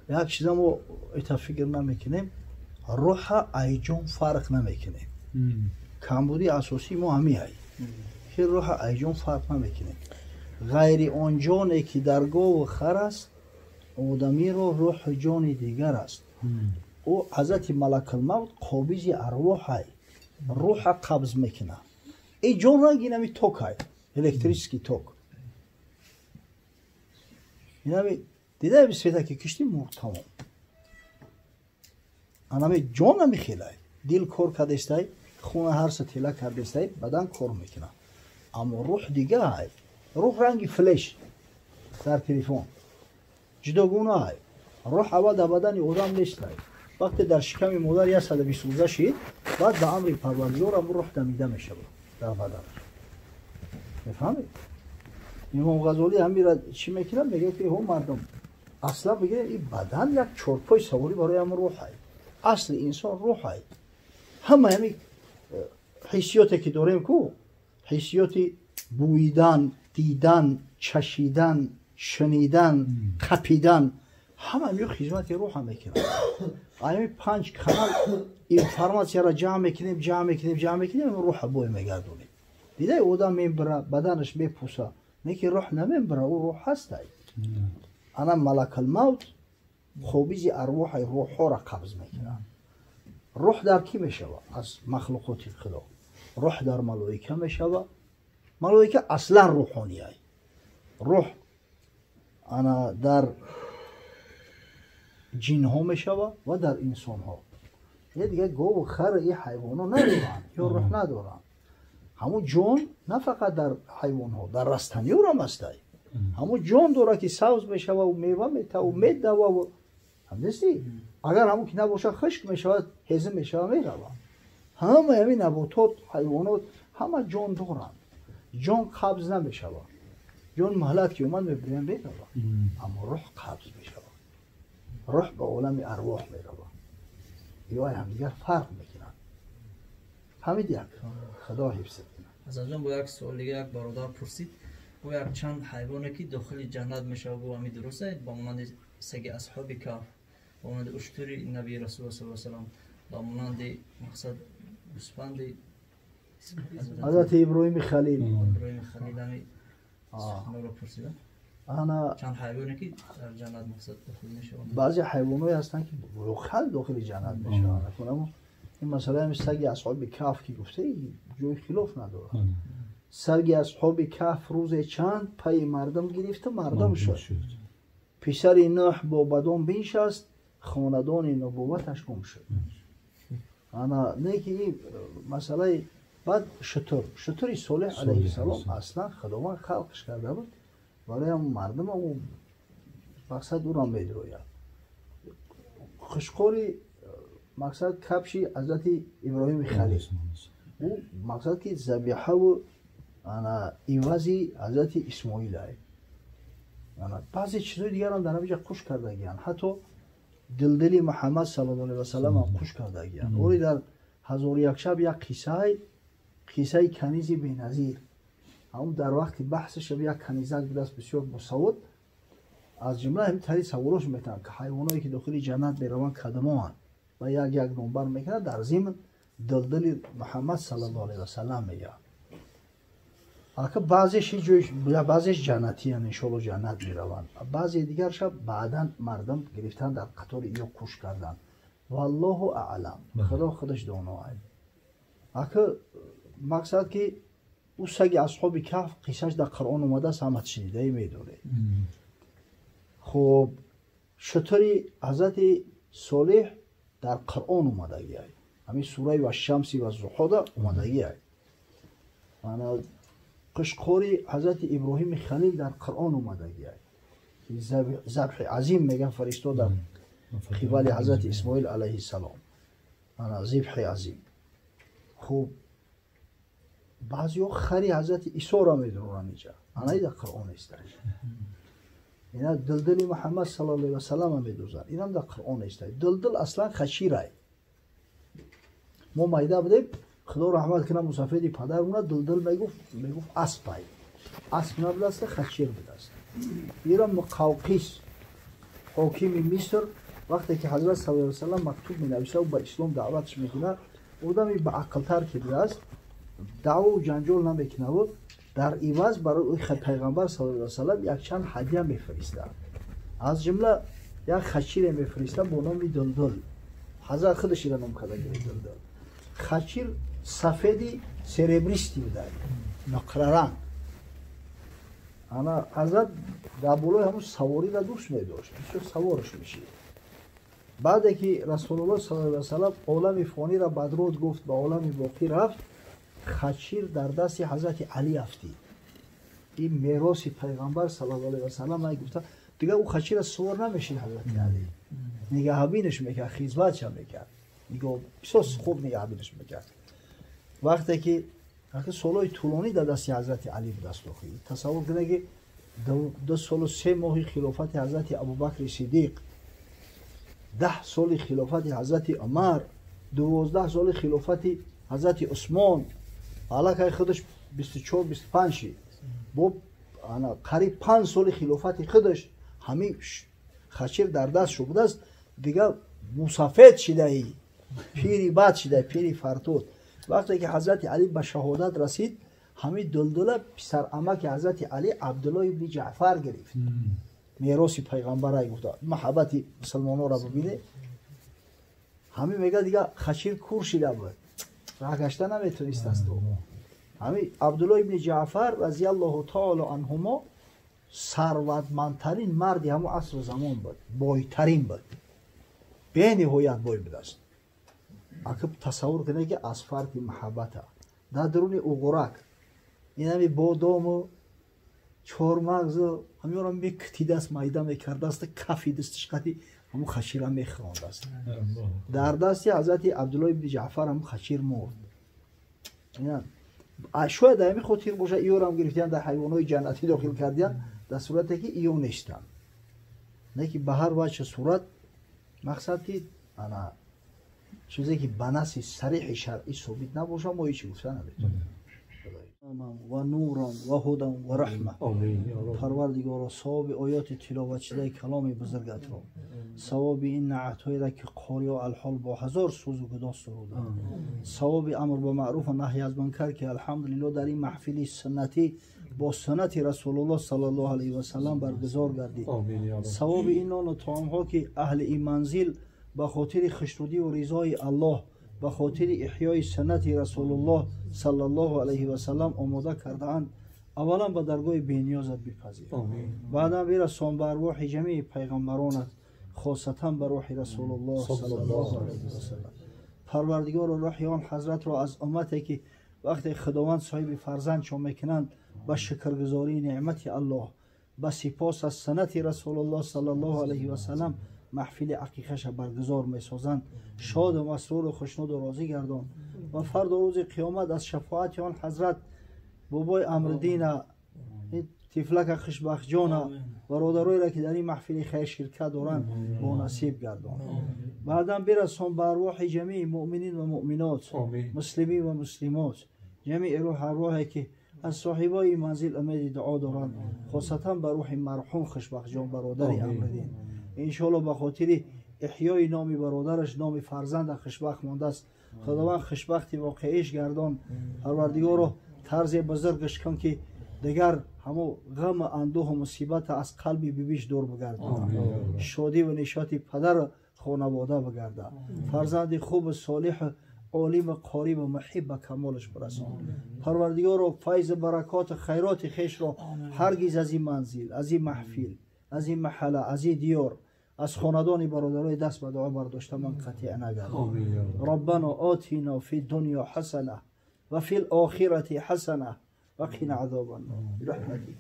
Як чиза мо ита фикр намекунем, рӯҳа айҷон фарқ намекунем. Камбудии асосии мо ҳамиай, ки рӯҳа айҷон фарқ намекунем. Ғайри он ҷоне ки дар гову хар аст, одамиро рӯҳу ҷони дигар аст. Ӯ ҳазрати Малакулмавт қобизи арвоҳай, рӯҳа қабз мекунад. Ин ҷон ранги инами токай, электрический ток. Инами дидаи света ки кишти, мурд, тамом. Анами ҷон ами хелай, дил кор кардестай, хуна ҳарса тела кардестай, бадан кор мекунад. Аммо рӯҳ дигаай. Рӯҳ ранги флеш дар телефон ҷудогунаай. Рӯҳ аввал дар бадани одам нестай. Вақте дар шиками модар 120 рӯза шид, баъд ба амри Парвардигор ам рӯҳ дамида мешавад дар баданаш. Мефаҳмед? Имом Ғазолӣ ҳамира чӣ мекунад? Мегӯяд, ки ҳо мардум, аслан бигирем, ин бадан як чорпои саворӣ барои ҳамн рӯҳай. Асли инсон рӯҳай. Ҳама ҳами ҳиссиёте ки дорем ку, ҳиссиёти бӯидан, дидан, чашидан, шунидан, қапидан, ҳама ҳамиё хизмати рӯҳа мекунад. Ами панҷ канал информатсияро ҷамъ мекунем, ҷамъ мекунем, ҷамъ мекунем, рӯҳа бой мегардонем. Дидай, одам мебира, баданаш мепуса, не ки рӯҳ намебира, ӯ рӯҳ ҳастай. Ана Малакалмавт қобизи арвоҳай, рӯҳҳоро қабз мекунад. Рӯҳ дар кӣ мешавад аз махлуқоти Худо? Рӯҳ дар малоика мешавад. Малоика аслан рӯҳонияй. Рӯҳ ана дар ҷинҳо мешавад ва дар инсонҳо. Е дига гову хар, и ҳайвонҳо надоранд ё рӯҳ надоранд. Ҳамун ҷон на фақат дар ҳайвонҳо, дар растаниёрам ҳастай. Ҳамун ҷон дорад, ки сабз мешававу мева метаву медававу ҳамдисти. Агар ҳамун ки набошад, хушк мешавад, ҳезим мешавад, меравад. Ҳамаи ҳамин наботот, ҳайвонот ҳама ҷон доранд. Ҷон қабз намешавад. Ҷон муҳлат ки омад, мебирем, меравад. Аммо рӯҳ қабз мешавад, рӯҳ ба олами арвоҳ меравад. Ё ҳамдигар фарқ мекунанд. Фаҳмид? Як Худо ҳифзат кунад. Ҳасанҷон, бо як суол дига як бародар пурсид. Гӯ, як чанд ҳайвоне ки дохили ҷаннат мешавад, гӯ, ами дуруст аст? Ба монанди саги асҳоби Каҳф, ба монанди уштури наби Расул саллаллоҳу алайҳи васаллам, ба монанди, мақсад, гӯспанди ҳазрати Иброҳими Халил. Иброҳими Халил, ами суханро пурсида. Ана чанд ҳайвоне ки дар ҷаннат, мақсад, дохил мешаванд. Баъзе ҳайвонҳое ҳастанд, ки воқеан дохили ҷаннат мешаванд. Акунаму ин масъала, ҳами саги асҳоби Каҳф ки гуфта, ҷои хилоф надорад. Саги асҳоби Каҳф рӯзе чанд пайи мардум гирифта, мардум шуд. Писари Нӯҳ бо бадон биншаст, хонадони нубувваташ гум шуд. Ана не ки ин масъалаи баъд шутури Солеҳ алайҳиссалом аслан Худованд халқш карда буд барои ҳам мардум, ӯ мақсад ӯро медрояд. Хушқори, мақсад, кабши ҳазрати Иброҳими Халил, ӯ мақсад ки забиҳаву ана ивази ҳазрати Исмоил ай. Ана баъзе чизои дигарам дар ҳамиҷа қуш кардагиянд. Ҳатто дилдили Муҳаммад саллаллоҳу алайҳи васаллам ҳам қуш кардагиянд. Ори дар «Ҳазору як шаб» як қиссаи, қиссаи канизи беназир. Ҳамун дар вақти баҳси шаб як канизак будааст, бисёр босавод. Аз ҷумла ҳамин тари саволош метаванд, ки ҳайвоное ки дохили ҷаннат мераванд, кадомоанд, ва як як номбар мекунад. Дар зимн дилдили Муҳаммад саллаллоҳу алайҳи васаллам мегӯяд. Ака, баъзеш ҷои, баъзеш ҷаннатиян, иншоалло ҷаннат мераванд, баъзе дигарша баъдан мардум гирифтан, дар қатори ё куш карданд. Валлоҳу аълам, Худо худаш доно. Ака, мақсад ки ӯ саги асҳоби Каҳф қиссаш дар Қуръон омадааст, ҳама шунидае медоред. Хуб, шутури ҳазрати Солеҳ дар Қуръон омадагиай, ҳамин сураи «Вашшамси ваззуҳода» омадагиай. Ана қишқори ҳазрати Иброҳими Халил дар Қуръон омадагиай, забҳи азим меган, фаристода қибали ҳазрати Исмоил алайҳиссалом, ана зибҳи азим. Хуб, баъзеҳо хари ҳазрати Исоро медоранд иҷа, анаи дар Қуръон неста. Ина дилдили Муҳаммад саллаллоҳу алайҳи васаллама медозанд, инам дар Қуръон неста. Дилдил аслан хачирай. Мо майда будем, Худо раҳмат кунад мусафеди падармона, дилдил мегуфт, мегуфт аспай. Асп набудааст, хачир будааст. Ира Муқавқис Ҳокими Миср вақте ки ҳазрат саллаллоҳу алайҳи васаллам мактуб менависад, ба ислом даъватш мекунад, одами ба ақлтар ки будааст, даъву ҷанҷол намекунаву дар иваз барои пайғамбар саллаллоҳу алайҳи васаллам якчанд ҳадя мефиристад. Аз ҷумла як хачире мефиристад бо номи Дулдул. Ҳазрат худаш ира ном карда гирифт Дулдул. Хачир сафеди серебристый буда, нуқраранг. Ана ҳазрат дар болои ҳамун савориро дӯст медошт, бисёр савораш мешид. Баъде ки Расулуллоҳ саллаллоҳу алайҳи васаллам олами фониро бадруд гуфт, ба олами боқӣ рафт, хачир дар дасти ҳазрати Алӣ афтид. Ин мероси пайғамбар саллаллоҳу алайҳи васаллам ай гуфта, дигар ӯ хачира сувор намешид. Ҳазрати Алӣ нигаҳбинаш мекард, хизматша мекард, бисёр хуб нигаҳбинаш мекард. Вақте ки солҳои тӯлонӣ дар дасти ҳазрати Алӣ будааст, тасаввур кунед ки 2 солу 3 моҳи хилофати ҳазрати Абубакри Сиддиқ, 10 соли хилофати ҳазрати Умар, 12 соли хилофати ҳазрати Усмон, аллакай худаш 24-25 шид. Бо қариб 5 соли хилофати худаш ҳамин хачир дар даст шуд будааст. Дигар мусафед шидаи, пири бад шидаи, пири фартуд. Вақте ки ҳазрати Алӣ ба шаҳодат расид, ҳамин Дулдула писарамаки ҳазрати Алӣ Абдуллоҳ ибни Ҷаъфар гирифт. Мероси пайғамбарай гуфта, маҳаббати мусулмононро бибине. Ҳамин мега дигар хачир кур шида буд, роҳ гашта наметонист аст. Ҳамин Абдуллоҳ ибни Ҷаъфар разияллоҳу таоло анҳумо сарватмандтарин марди ҳамон асру замон буд, бойтарин буд, бениҳоят бой будааст. Ака тасаввур кунед ки аз фарқи маҳаббата дар дуруни уғурак инами бодому чормағзу ҳаминро мекутидааст, майда мекардааст, кафи дастиш қати ҳамун хачира мехӯрондааст. Дар дасти ҳазрати Абдуллоҳ ибни Ҷаъфар ҳамун хачир мурд. Шояд дар ҳамин хотир бошад иёрам гирифтиян, дар ҳайвонҳои ҷаннатӣ дохил кардиян, дар сурате ки иё нестанд. Не ки ба ҳар ваҷҳ сурат мақсад ки ана чизе ки ба наси сариҳи шаръӣ собит набошад, мо ҳеҷ гуфта наметавонем. Ва нуран ва ҳудан ва раҳма. Парвардигоро, савоби оёти тиловатшудаи каломи бузургатро, савоби ин наъатҳоеро ки қориё алҳол бо ҳазор сӯзу гудоз суруданд, савоби амр ба маъруф ва наҳй аз мункар ки алҳамдулиллоҳ дар ин маҳфили суннатӣ бо суннати Расулуллоҳ саллаллоҳу алайҳи васаллам баргузор гардид, савоби ин нону таомҳо ки аҳли ин манзил ба хотири хушнудиву ризои Аллоҳ, ба хотири иҳёи суннати Расулуллоҳ саллаллоҳу алайҳи васаллам омода кардаанд, аввалан ба даргоҳи бениёзат бипазир, баъдан бирасон ба арвоҳи ҷамеи пайғамбаронат, хосатан ба рӯҳи Расулуллоҳ саллаллоҳу алайҳи васаллам. Парвардигоро, рӯҳи он ҳазратро аз уммате ки вақте Худованд соҳиби фарзанд чон мекунанд, ба шукргузории неъмати Аллоҳ, ба сипос аз суннати Расулуллоҳ саллаллоҳу алайҳи васаллам маҳфили ақиқаша баргузор месозанд, шоду масруру хушнуду розӣ гардон ва фардо рӯзи қиёмат аз шафоати он ҳазрат бобои Амриддина, тифлака хушбахтҷона, бародароеро ки дар ин маҳфили хайр ширкат доранд бо насиб гардон. Баъдан бирасон ба арвоҳи ҷамеи муъминин ва муъминот, муслимин ва муслимот, ҷамеи рӯҳ арвоҳе ки аз соҳибои манзил умеди дуо доранд, хосатан ба рӯҳи марҳум хушбахтҷон бародари Амриддин. Иншоалло ба хотири иҳёи номи бародараш номи фарзанда хушбахт мондааст. Худованд хушбахти воқеиш гардон. Парвардигоро, тарзе бузургаш кун ки дигар ҳамон ғаму андӯҳу мусибата аз қалби бибиш дур бигардонад, шодӣ ва нишоти падару хонавода бигарда, фарзанди хубу солиҳу олиму қориву муҳиб ба камолаш бирасон. Парвардигоро, файзу баракоту хайроти хешро ҳаргиз аз ин манзил, аз ин маҳфил, аз ин маҳалла, аз ин диёр, аз хонадони бародарои даст ба дуо бардошта ман қатъия нагардон. Раббано отино фи дунё ҳасана ва фи лохирати ҳасана ва қина азоба ннор бирахматик.